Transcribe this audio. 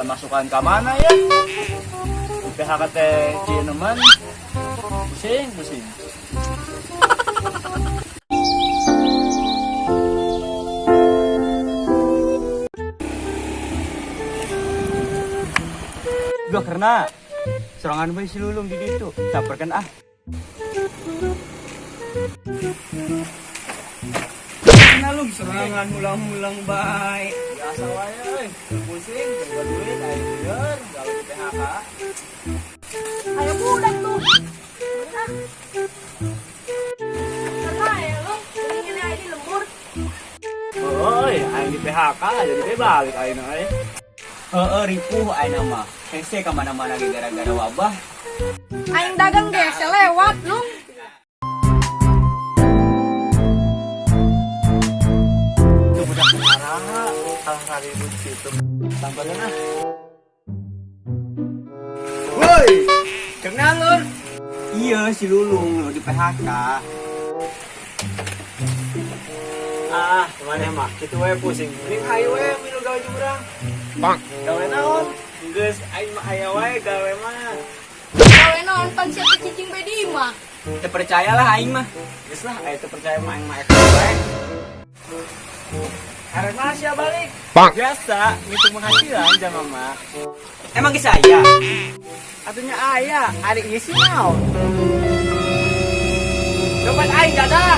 Minta masukan ke mana ya? Di PHK teh cieneman. Pusing, pusing. Gua karena serangan bae si Lulung di ditu. Saperkeun ah. Nah lu serangan mulang-mulang bae. Biasa wae euy. Pusing, boga duit aing lieur, gawe di PHK. Ayo budak tuh. Ah. Karena ya lo, ingin aja di lembur. Euy, aing di PHK jadi teh balik aing euy. Heeh, ripuh ayeuna mah. Hese ka mana-mana ge gara-gara wabah. Aing dagang ge selewat lu. Itu budak kemaraha, kalah ribut situ. Samperin ah. Woi, kenal lur? Iya si Lulung lu di PHK. Ah, kemana mah? Kitu we pusing. Mending hayu we milu gawe jeung urang. Bang. Gawe naon? Geus aing mah aya wae gawe mah. Gawe nonton siapa cicing bae di imah. Teu percayalah aing mah. Geus lah, aya teu percaya mah aing mah eta wae. Arek mah sia balik. Bang. Biasa ngitung penghasilan jam mah. Emang geus aya? Atunya aya, adik ngisi naon? Dompet aing dadah.